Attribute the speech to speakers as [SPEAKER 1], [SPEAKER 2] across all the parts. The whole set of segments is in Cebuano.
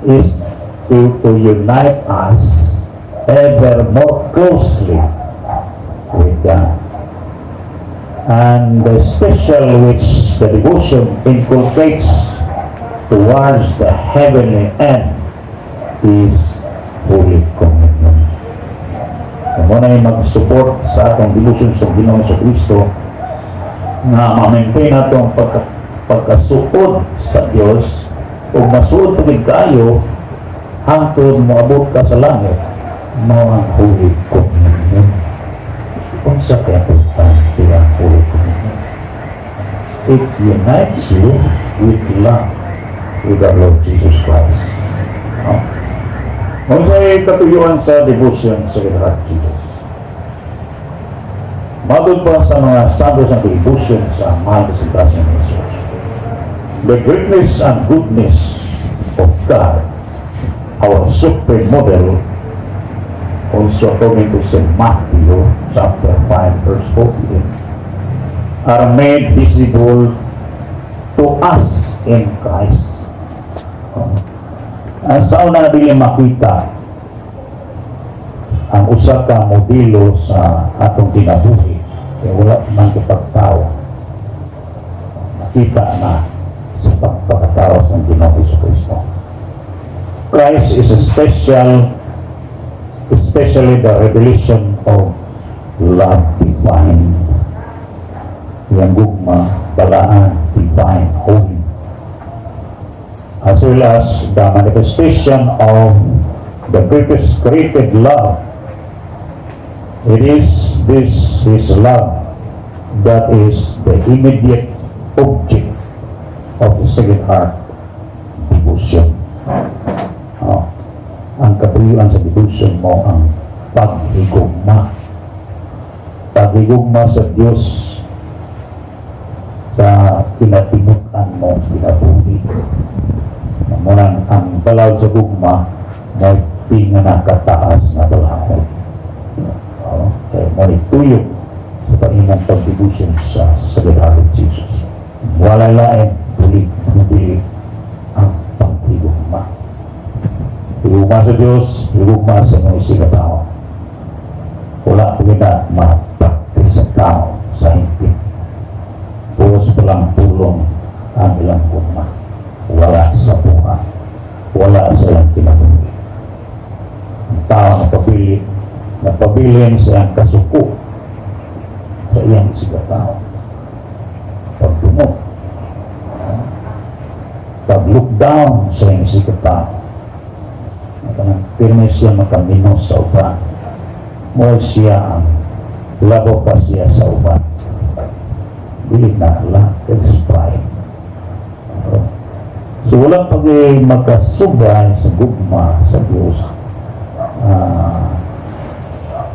[SPEAKER 1] is to unite us ever more closely with God. And the special which the devotion inculcates towards the heavenly end is Holy Communion. Mao na mag-support sa atong devotion sa Ginoong Kristo nga ma-maintain nato ang pagkasuod sa Dios ug masuod pa gid kaayo hangtod moabot ka sa langit, mao ang Holy Communion. Unsa kay importante ang Holy Communion? It unites you with love with our Lord Jesus Christ. No? Unsay katuyuan sa devotion sa Sacred Heart of Jesus? Matod pa sa mga santos, ang devotion sa mahal na kasing ni Jesus, the greatness and goodness of God, our supreme model, also according to St. Matthew chapter 5 verse 48, are made visible to us in Christ. Oh. Ang sa una na dili makita ang usa ka modelo sa atong kinabuhi kay wala man pagtao. Makita na sa pagpakatao sa Ginoong Kristo. Christ is a special, especially the revelation of love divine. Yang gugma, balaan, divine, holy. As well as the manifestation of the greatest created love. It is this His love that is the immediate object of the Sacred Heart devotion. Oh, ang katuyuan sa devotion mao ang paghigugma. Paghigugma sa Diyos sa kinatinud-an mo kinabuhi. Mao nang ang balaod sa gugma mo pinakataas na balaod. Oh, kaya mao tuyo sa imong pag-devotion sa Sacred Heart of Jesus. Wala lain, dili dili ang paghigugma. Higugma sa Diyos, higugma sa mga isigkatawo. Wala ko na ma-practice sa tao sa hingpit. Pulos pa lang pulong ang ilang gugma. Wala sa buha. Wala sa ilang kinabuhi. Ang tao nagpabilin sa iyang kasuko sa iyang isigkatawo. Pagdumot, pag-look down sa iyang isigkatawo. Kanang pirmi siya makaminos sa uban. Mo siya ang labaw pa siya sa uban. Dili na lang, it's pride. So wala pag makasubay sa gugma sa Diyos,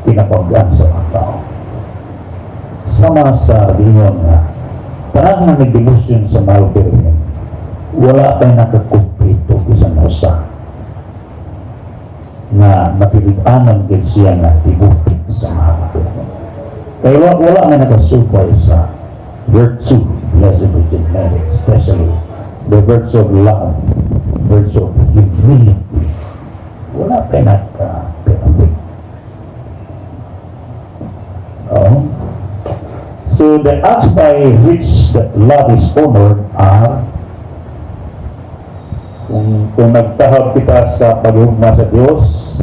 [SPEAKER 1] pinapagaan sa mga tao. Sama sa giingon nga, tanan nga nagdebosyon sa Mahal Birhen, wala kay nakakumplito bisan usa nga matinud-anon gid siya nga devoted sa Mahal Birhen. Kaya wala nga nakasubay sa virtue, Blessed Virgin Mary, especially the virtue of love, virtue of humility. Wala kay naka-perfect. Oh. So the acts by which that love is honored are, kung nagtahab kita sa paghugma sa Dios,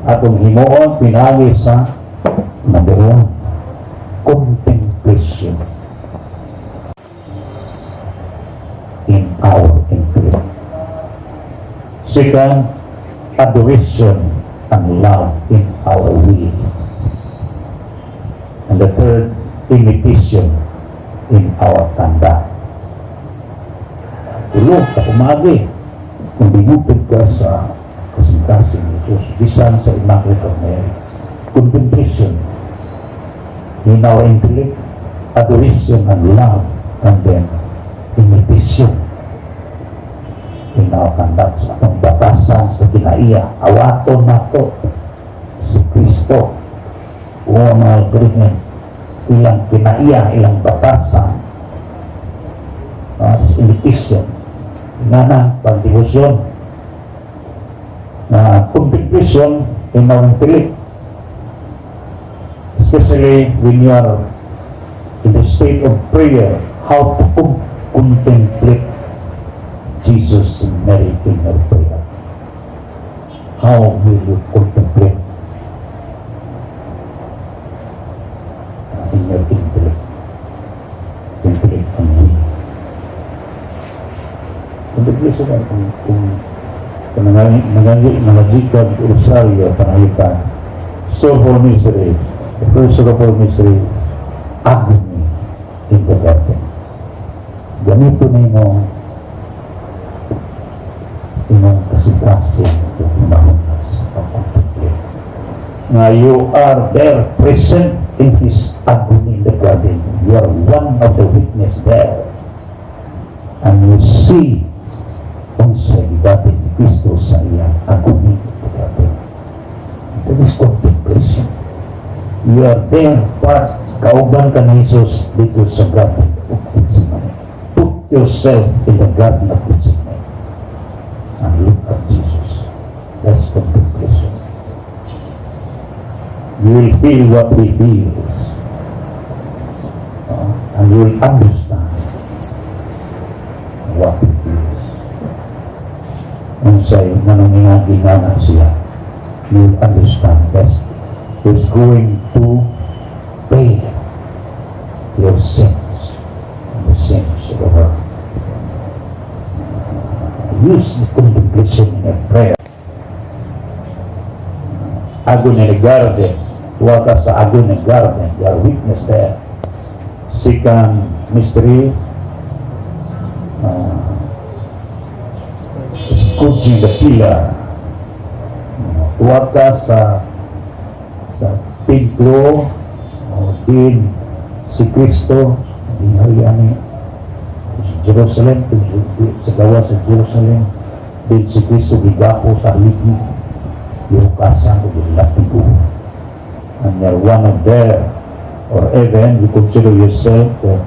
[SPEAKER 1] atong himuon pinaagi sa number one, contemplation in our intellect. Second, adoration and love in our will. And the third, imitation in our conduct. Tulo ka pamaagi kung devoted ka sa kasing-kasing ni Jesus, bisan sa Immaculate of Mary. Contemplation in our intellect, adoration and love, and then imitation in our conduct. Sa atong batasan sa kinaiya, awaton nato si Kristo o mga Birhen, ilang kinaiya, ilang batasan, imitation nga na pagdebosyon. Na contemplation in our intellect. Especially when you are in the state of prayer, how to contemplate Jesus and Mary in your prayer. How will you contemplate in your intellect? Intellect and will. Contemplation ay kung nangaji ka rosaryo, pananglitan, sorrowful mystery, the first sorrowful mystery, agony in the garden. Ganito nimo imong kasing-kasing ug hunahuna sa pag-contemplate. Nga you are there present in his agony in the garden. You are one of the witness there. And you see unsay gibati ni Kristo sa iyang agony in the garden. That is contemplation. You are there, part, kauban ka ni Jesus dito sa Garden of Gethsemane. Put yourself in the Garden of Gethsemane and look at Jesus. That's contemplation. You will feel what he feels. And you will understand what he feels. Unsay nganong ingana siya, you will understand that he's going to pay your sins and the sins of the world. Use the contemplation in your prayer. Agony in the garden. Tuwa ka sa agony in the garden. You are witness there. Second mystery, scourging the pillar. Tuwa ka sa templo o din si Kristo dinhi ani sa Jerusalem, sa gawas sa Jerusalem, din si Kristo gigapo sa haligi, gihukasan o gilatigo, and you're one of there, or even you consider yourself that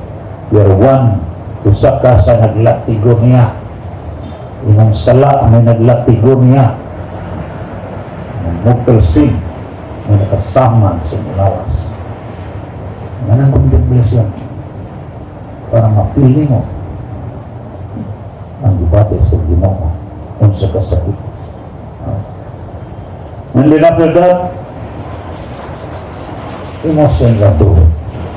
[SPEAKER 1] you're one, usa ka sa naglatigo niya. Imong sala may naglatigo niya. Ang mortal sin may nakasaman sa imong lawas. Yan ang contemplation para mapili mo ang gibati sa Ginoo unsa kasakit. And then after that, emotion lang to.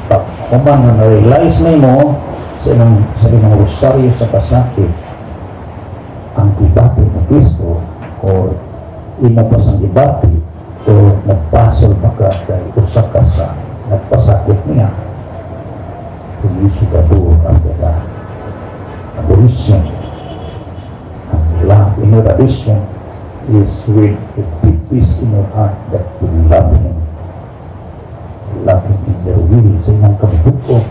[SPEAKER 1] Pag human na na-realize nimo sa imong rosaryo sa kasakit ang gibati ni Kristo or imo pa sang gibati o nagpasol ba ka kay usa ka sa nagpasakit niya, kung you should adore after that. Adoration and love in your adoration is with a deep peace in your heart that you love Him. Love Him in your will, sa imong kabubuot.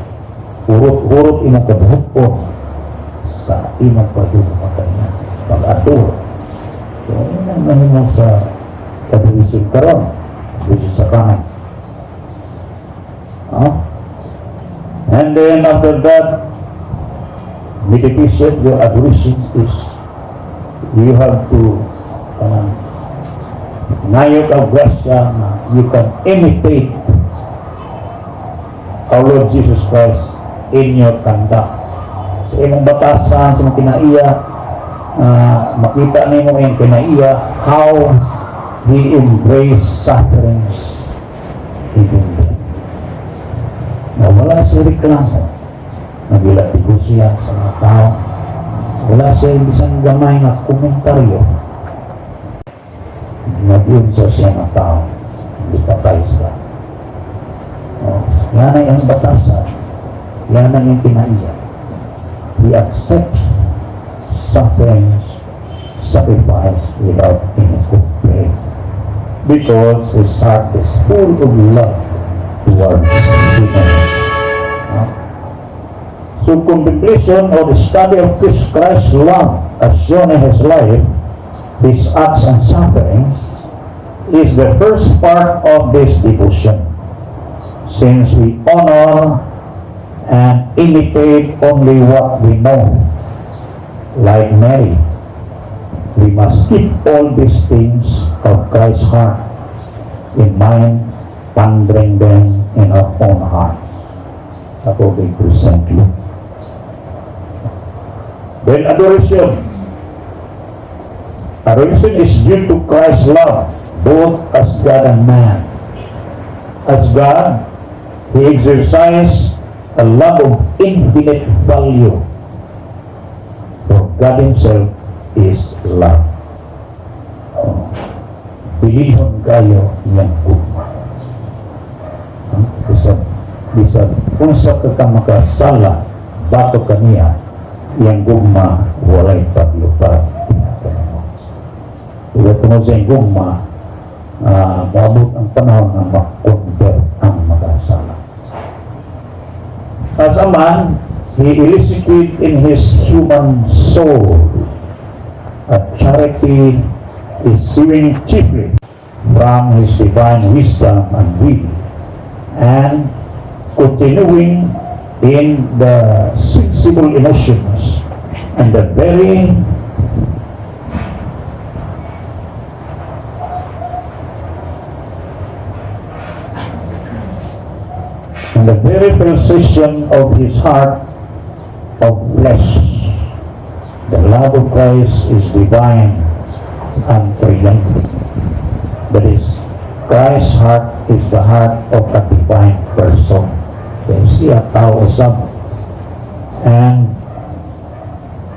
[SPEAKER 1] Hurot-hurot imong kabubuot sa imong pagdugma kaniya. Pag-adore. So, yun ang nahimo sa adoration karon. Adoration sa kanan. Huh? And then after that, meditation, your adoration is you have to ngayo ka grasya na you can imitate our Lord Jesus Christ in your conduct. Sa imong batasan, sa imong kinaiya, makita nimo iyang kinaiya, how He embraced sufferings even then. Na wala siya reklamo, nagilatigo siya sa mga tao, wala siya bisan gamay nga komentaryo, nag-unsa siya nga tao, hindi patay siya. Oh, yan ay ang batasan, yan ang iyang kinaiya. He accepts sufferings, sacrifice without any complaint. Because his heart is full of love towards sinners. No? So contemplation or the study of Christ's love as shown in his life, his acts and sufferings, is the first part of this devotion. Since we honor and imitate only what we know, like Mary. We must keep all these things of Christ's heart in mind, pondering them in our own hearts, according to St. Luke. Then adoration. Adoration is due to Christ's love, both as God and man. As God, He exercised a love of infinite value. For God Himself is love. Oh. Bilihon kaayo iyang gugma. Huh? Bisan unsa ka makasala, batok kaniya, iyang gugma walay paglupad. Diba, tungod sa iyang gugma, moabot ang panahon nga ma-convert ang makasala. As a man, he elicited in his human soul a charity issuing chiefly from his divine wisdom and will, and continuing in the sensible emotions and the very pulsation of his heart of flesh. The love of Christ is divine and triumphant. That is, Christ's heart is the heart of a divine person. Kaya siya tao usab. And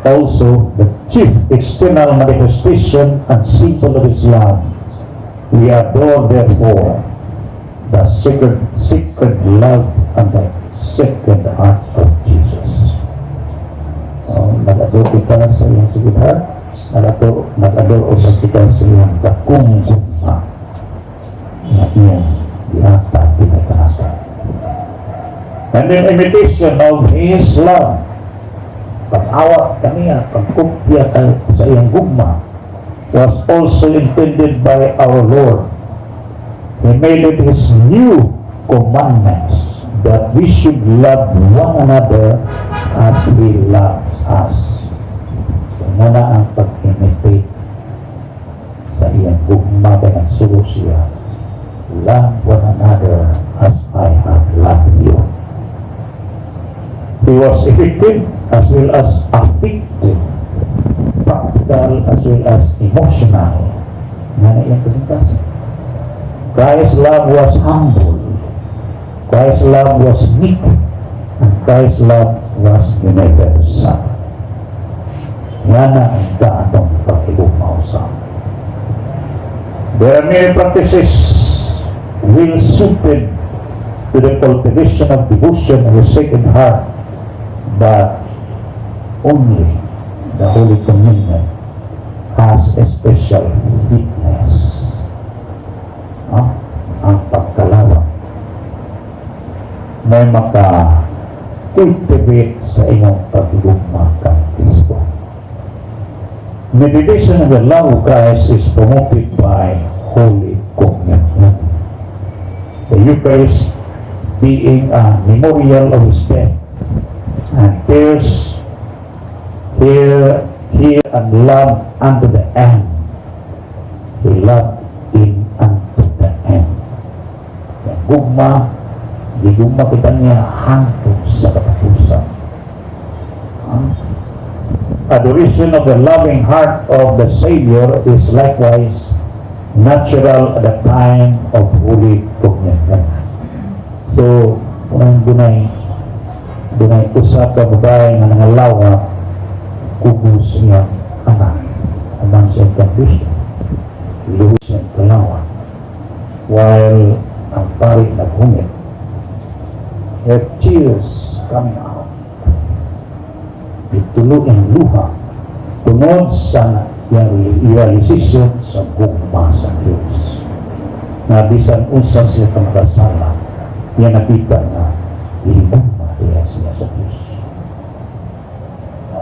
[SPEAKER 1] also the chief external manifestation and symbol of his love. We adore, therefore, the sacred love and the sacred heart of Jesus. Oh, nag-adore kita sa iyang sacred heart, nag-adore usab kita sa iyang dakong gugma nga iyang gihatag kita kanato. And then imitation of His love. Pag-awat kaniya, pagkopya sa iyang gugma was also intended by our Lord. He made it His new commandments that we should love one another as He loves us. So, mao na ang pag-imitate sa iyang gugma kay nagsugo siya, "Love one another as I have loved you." He was effective as well as affective, practical as well as emotional. Nga na iyang kasing. Christ's love was humble. Christ's love was meek. And Christ's love was universal. Nga na ang atong pag-igugma usab. There are many practices well suited to the cultivation of devotion of the Sacred Heart, but only the Holy Communion has a special fitness. No? Ang pagkalawang may maka-cultivate sa inyong pagigugma kang Kristo. Meditation of the love of Christ is promoted by Holy Communion. The Eucharist being a memorial of His death and tears here and love unto the end. He loved in unto the end. Kaya gugma, gigugma kita niya hangtod sa katapusan. Ang adoration of the loving heart of the Savior is likewise natural at the time of Holy Communion. So, unang dunay usa ka babae nga nangalawa kubos iyang anak among sa iyang condition, luhod siyang kalawa while ang pari naghungit, her tears coming out, gitulo ang luha tungod sa iyang realization sa gugma sa Diyos na bisan unsa siya ka makasala, iya nakita na gihigugma diya siya sa Diyos.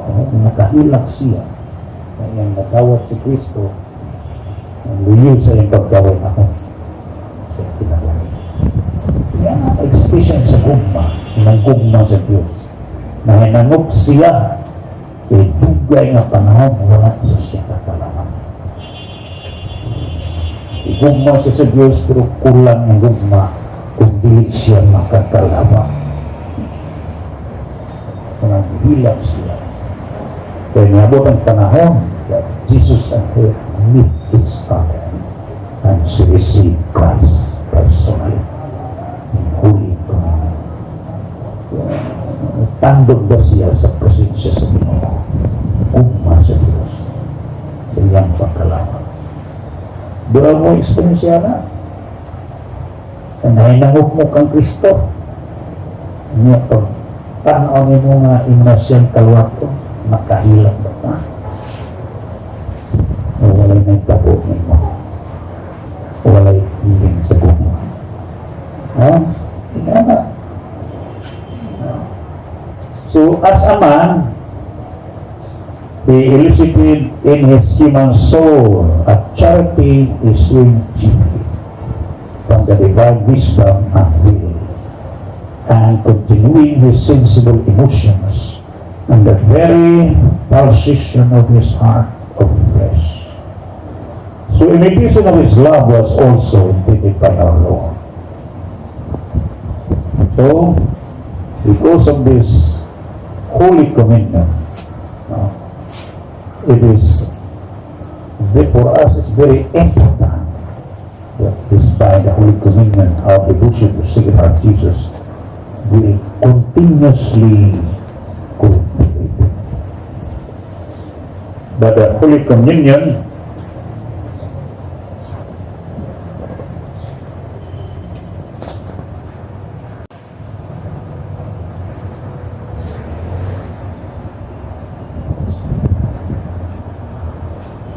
[SPEAKER 1] Oh, nakahilak siya na iyang nadawat si Kristo ang luyo sa iyang pagkaway ako sa kinabuhi. Yan ang expression sa gugma, ng gugma sa Diyos. Na hinangop siya kay dugay nga panahon wala sa siya kakalaman. Igugma siya sa Diyos, pero kulang ang gugma kung dili siya makakalawang. Kanang hilak siya. Kaya niabot ang panahon that Jesus and her meet each other and she received Christ personally in Holy Communion. Tandog ba siya sa presensya sa Ginoo? Gugma sa Diyos sa iyang pagkalawang. Doon mo experience siya na. Nahinangop mo kang Kristo. Niya pag tanaw nimo nga imo na siyang kalwato, makahilak ba ka? O walay nagtabo nimo? Walay hiling sa gugma? Ha? Ingana. So, as a man, he elicited in his human soul a charity issuing chiefly from the divine wisdom and will, and continuing his sensible emotions and the very pulsation of his heart of flesh. So imitation of his love was also intended by our Lord. So, because of this Holy Communion, no, it is for us it's very important that despite the Holy Communion, our devotion to Sacred Heart Jesus will continuously cultivate. But the Holy Communion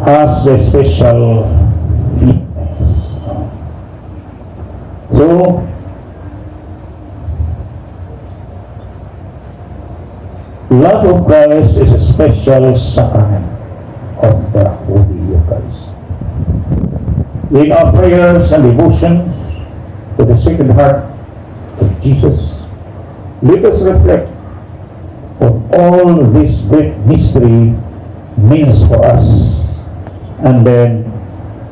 [SPEAKER 1] has a special fitness. So, love of Christ is a special sacrament of the Holy Eucharist. In our prayers and devotions to the Sacred Heart of Jesus, let us reflect on all this great mystery means for us and then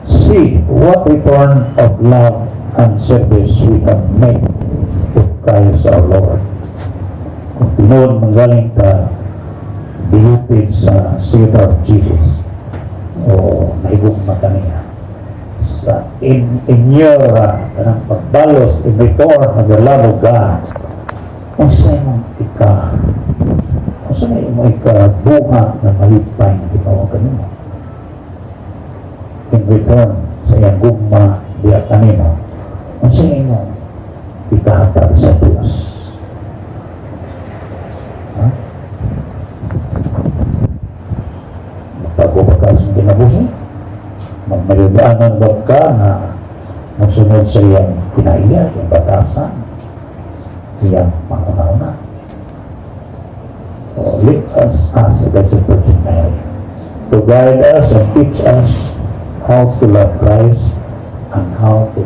[SPEAKER 1] see what return of love and service we have made to Christ our Lord. Kung tinuod manggaling ka devoted sa Sacred Heart of Jesus o nahigugma ka niya sa in your kanang pagbalos in return of the love of God, unsa imong ikabuhat na malipay ng Ginoo kanimo in return sa iyang gugma diya kanimo? Unsa imong ikahatag sa Dios, ha? Magbago ba ka sa kinabuhi? Magmayudaanan ba ka na musunod sa iyang kinaiya, iyang batasan, iyang panguna-una? So, let us ask the Blessed Virgin Mary to guide us and teach us how to love Christ and how to